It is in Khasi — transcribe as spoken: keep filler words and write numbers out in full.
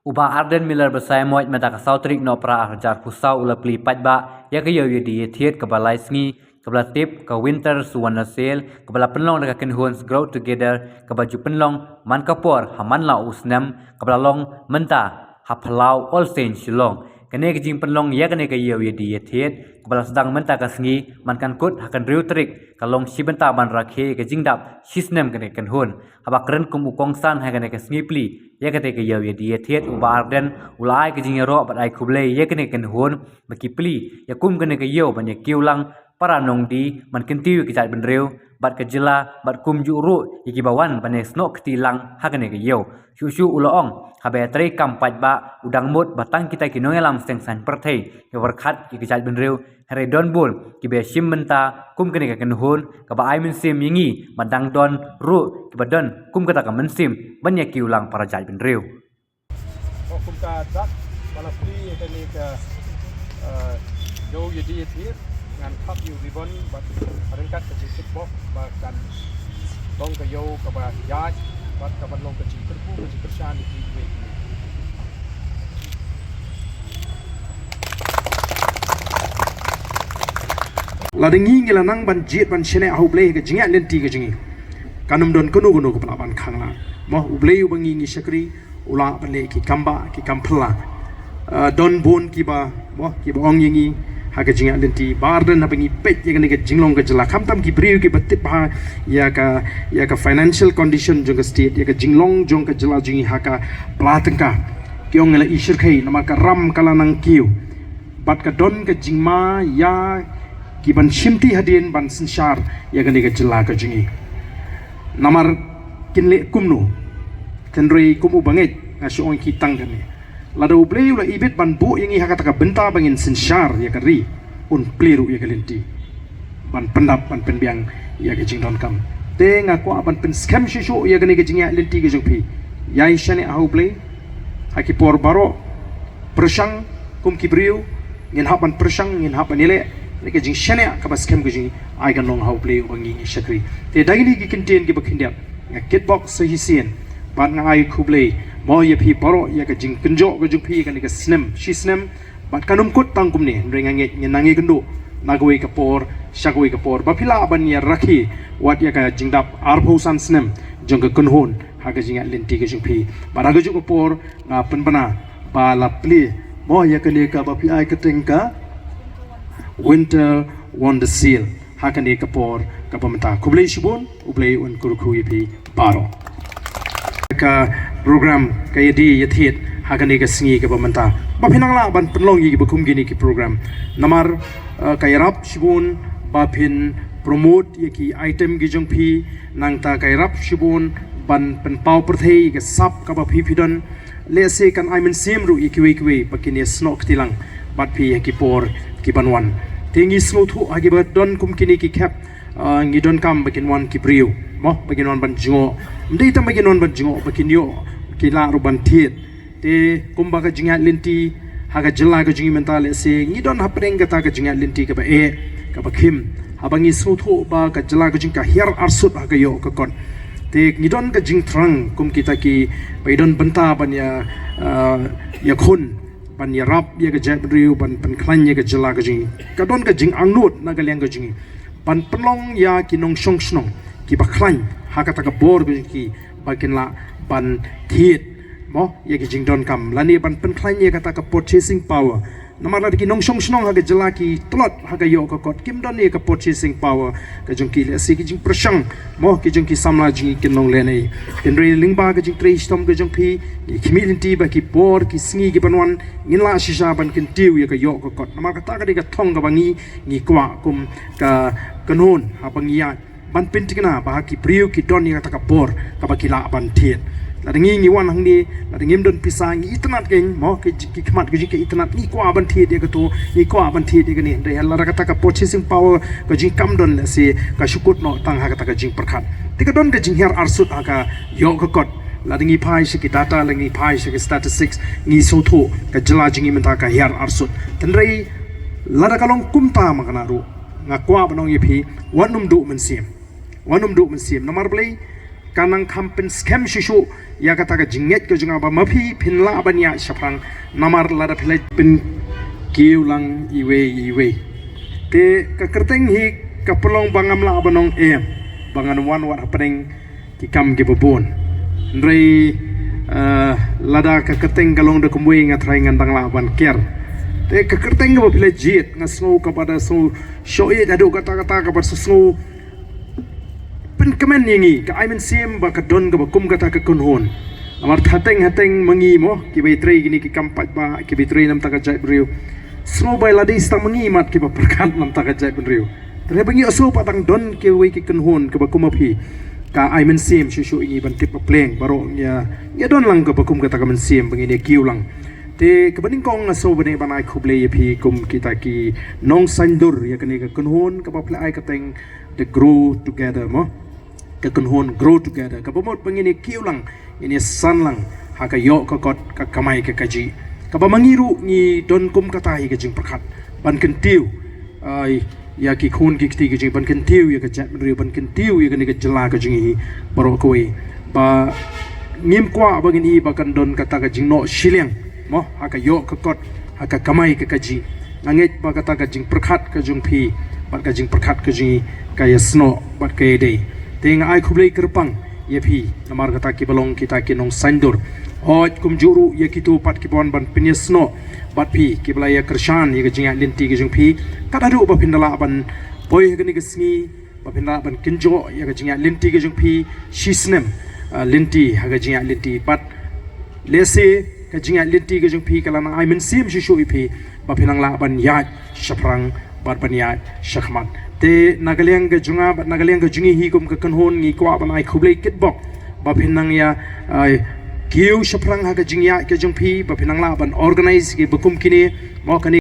U Bah Ardent Miller Basaiawmoit mynta ka saw tarik Nohprah arhajar arphew saw u la plie paidbah ïa ka ïew ïa die ïa thied kaba lai sngi kaba la tip ka Winter Suvarna Sale kaba la pynlong da ka kynhun Grow Together kaba ju pynlong man ka por ha man la u snem kaba la long mynta ha Phyllaw Olsen Shillong. Kane ka jingpynlong ïa kane ka ïew ïa die ïa thied kaba la sdang mynta ka sngi man kan kut ha ka hynriew tarik ka long shi bynta ban rakhe ïa ka jingdap shi snem kane ka kynhun. Haba kren kum u kongsan ha kane ka sngi plie ïa kata ka ïew ïa die ïa thied u Bah Ardent u la ai ka jingïaroh bad ai khublei ïa kane ka kynhun ba ki plie ïa kum kane ka ïew ban ïa kiew lang para nongdie ban kyntiew ïa ka jaitbynriew bad ka jylla bad kumjuh ruh ïa kiba wan ban ïa snoh kti lang ha kane ka ïew. Shuh shuh u la ong haba ïa trei kam paidbah u dang mut ba tang kita ki nongïalam seng saiñ pyrthei ïa pyrkhat ïa ka jaitbynriew. Hynrei don bun kiba ïa shim bynta kum kane ka kynhun kaba ai mynsiem ïa ngi ban dang don ruh kiba don kum kata ka mynsiem ban ïa kiew lang para jaitbynriew. Ko kumta dak ba la plie ïa kane ka, eh, ïew ïa die ïa thied ngan khap ïa u ribbon bad ryngkat ka jingkitbok ba kan long ka ïew kaba ïaid bad ka ban long ka jingkyrkhu ka jingkyrshan ïa kiwei. Lada ngi ngi la nang ban jied ban shaniah ha U Blei ha ka jingïaid lynti ka jong ngi, kan ym don kano kano kaba lah ban khang lah. Mo, U Blei uba ngi ngi shakri u lah ban leh ki kam bah ki kam phylla. Ah, don bun kiba, mo, kiba ong ïa ngi ha ka jingïaid lynti, Bah Ardent, haba ngi peit ïa kane ka jinglong ka jylla, khamtam ki briew kiba tip bha ïa ka, ïa ka financial condition jong ka state, ïa ka jinglong jong ka jylla jong ngi ha ka pla tyngka, ki ong ngi la i shyrkhei namar ka ram ka la nang kiew bad ka don ka jingma ïa ki ban shimti hadien ban synshar ïa kane ka jylla ka jong ngi. Namar kin leh kumno? Hynrei kum u bangeit nga shu ong ïa ki tang kane. Lada U Blei u la ibit ban buh ïa ngi ha kata ka bynta ba ngin synshar ïa ka ri, un plie ruh ïa ka lynti ban pyndap ban pynbiang ïa ka jingdonkam. Te nga kwah ban pynskhem shuh shuh ïa kane ka jingïaid lynti ka jong phi. Ïai shaniah ha U Blei ha ki por baroh. Pyrshang kum ki briew, ngin hap ban pyrshang, ngin hap ban ïaleh. Kane ka jingshaniah kaba skhem ka jong ngi ai kan long ha U Blei uba ngi ngi shakri. Te da kine ki kyntien kiba khyndiat nga kitbok sa shisien bad nga ai khublei mo ïa phi baroh ïa ka jingkynjoh ka jong phi ïa kane ka snem shi snem. Bad kan ym kut tang kumne, hynrei nga ngeit ngin nang ïakynduh na kawei ka por sha kawei ka por ba phi lah ban ïa rakhe wat ïa ka jingdap arphew san snem jong ka kynhun ha ka jingïaid lynti ka jong phi. Bad ha kajuh ka por nga pynbna ba la plie mo ïa kane kaba phi ai kyrteng ka Winter Wonder Seal ha kane ka por kaba mynta. Khublei shibun, U Blei un kyrkhu ïa phi baroh. Ka program ka ïa die ïa thied ha kane ka sngi kaba mynta ba phin nang lah ban pynlong ïa kiba kum kine ki program. Namar, eh, ka ïarap shibun ba phin promote ïa ki item ki jong phi, nangta ka ïarap shibun ban pynpaw pyrthei ïa ka sap kaba phi phi don. Lehse kan ai mynsiem ruh ïa kiwei kiwei ba kin ïa snoh kti lang bad phi ha ki por ki ban wan. Te ngi sngewthuh ha kiba don kum kine ki khep, ah, ngi donkam ba kin wan ki briew mo, ba kin wan ban jngoh. Ym dei tang ba kin wan ban jngoh, ba kin ïoh ki lah ruh ban thied. Te kumba ka jingïaid lynti ha ka jylla ka jong ngi mynta, lehse ngi don hapdeng kata ka jingïaid lynti kaba eh kaba khim. Haba ngi sngewthuh ba ka jylla ka jong ngi ka hiar arsut ha ka ïoh ka kot. Te ngi don ka jingthrang kum kita kiba ïa don bynta ban ïa, ah, ïakhun, ban ïarap ïa ka jaitbynriew, ban pynkhlaiñ ïa ka jylla ka jong ngi. Ka don ka jingangnud na ka liang ka jong ngi ban pynlong ïa ki nongshong shnong kiba khlaiñ ha kata ka bor ka jong ki ba kin lah ban thied mo ïa ki jingdonkam lane ban pynkhlaiñ ïa kata ka purchasing power. Namar lada ki nongshong shnong ha ka jylla ki tlot ha ka ïoh ka kot, kim don ïa ka purchasing power ka jong ki, lehse ki jingpyrshang mo ki jong ki samla jong ngi kin long lehnoh. Hynrei lyngba ka jingtrei shitom ka jong phi, ngi khmih lynti ba ki por ki sngi ki ban wan ngin lah shisha ban kyntiew ïa ka ïoh ka kot. Namar kata ka dei ka thong kaba ngi ngi kwah kum ka kynhun haba ngi ïaid ban pynthikna ba ha ki briew ki don ïa kata ka bor kaba ki lah ban thied. Lada ngi ngi wan hangne, lada ngim don pisa, ngi itynnad kein mo, ki, ki khmat ka jong ngi ka itynnad, ngi kwah ban thied ïa kato, ngi kwah ban thied ïa kane. Hynrei lada kata ka purchasing power ka jong ngi kam don, lehse ka shu kut noh tang ha kata ka jingpyrkhat. Te ka don ka jinghiar arsut ha ka ïoh ka kot. Lada ngi phai sha ki data, lada ngi phai sha ki statistics, ngi sngewthuh ka jylla jong ngi mynta ka hiar arsut. Hynrei lada ka long kumta ma kane ruh, nga kwah ban ong ïa phi, wat nym duh mynsiem. Wat nym duh mynsiem. Namar balei? Ka nang kham pynskhem shuh shuh ïa kata ka jingngeit ka jong nga ba ma phi phin lah ban ïaid shaphrang, namar lada phi la pynkiew lang iwei iwei. Te ka kyrteng hi ka pynlong ba ngam lah ban ong em, ba ngan wan wad hapdeng ki kam kiba bun. Hynrei, eh, lada ka kyrteng ka long da kumwei nga tharai ngan dang lah ban ker. Te ka kyrteng kaba phi la jied nga sngew kaba da sngew shoh ïeit haduh katta katta kaba sngew pynkmen ïa ngi, ka ai mynsiem ba ka don kaba kum kata ka kynhun. Namar hateng hateng ma ngi mo, kiba ïatrei kine ki kam paidbah, kiba ïatrei namar ka jaitbynriew, sngew ba la dei tang ma ngi mat kiba pyrkhat namar ka jaitbynriew. Te ba ngi ïohsngew pat dang don kiwei ki kynhun kiba kum ma phi, ka ai mynsiem shuh shuh ïa ngi ban tip ba pleng baroh ngi ïa, ngi ïa don lang kaba kum kata ka mynsiem ba ngin ïa kiew lang. Te kaba nyngkong nga sngew ba dei ban ai khublei ïa phi kum kita ki nongsaiñdur ïa kane ka kynhun kaba phi la ai kyrteng The Grow Together mo. Ka kynhun Grow Together kaba mut ba ngin ïa kiew lang, ngin ïa san lang ha ka ïoh ka kot, ka kamai ka kajih. Kaba ma ngi ruh ngi don kum kata hi ka jingpyrkhat ban kyntiew, ai, ïa ki khun ki kti ka jong ngi, ban kyntiew ïa ka jaitbynriew, ban kyntiew ïa kane ka jylla ka jong ngi hi baroh kawei. Ba ngim kwah ba ngin i ba kan don kata ka jingnoh shiliang mo ha ka ïoh ka kot, ha ka kamai ka kajih. Nga ngeit ba kata ka jingpyrkhat ka jong phi bad ka jingpyrkhat ka jong ngi ka ïasnoh bad ka ïadei. Te nga ai khublei kyrpang ïa phi namar kata kiba long kita ki nongsaiñdur. Hooid kumjuh ruh ïa kito pat kiba wan ban pynïasnoh bad phi, kiba la ïa kyrshan ïa ka jingïaid lynti ka jong phi, kat haduh ba phin da lah ban poi ha kane ka sngi, ba phin da lah ban kynjoh ïa ka jingïaid lynti ka jong phi shisnem, ah, lynti ha ka jingïaid lynti. Bad lehse ka jingïaid lynti ka jong phi ka la nang ai mynsiem shuh shuh ïa phi ba phin nang lah ban ïaid shaphrang bad ban ïaid shakhmat. Te na ka liang ka jong nga bad na ka liang ka jong ngi hi kum ka kynhun ngi kwah ban ai khublei kitbok ba phin nang ïa, ah, kiew shaphrang ha ka jingïaid ka jong phi, ba phin nang lah ban organise kiba kum kine mo. Kane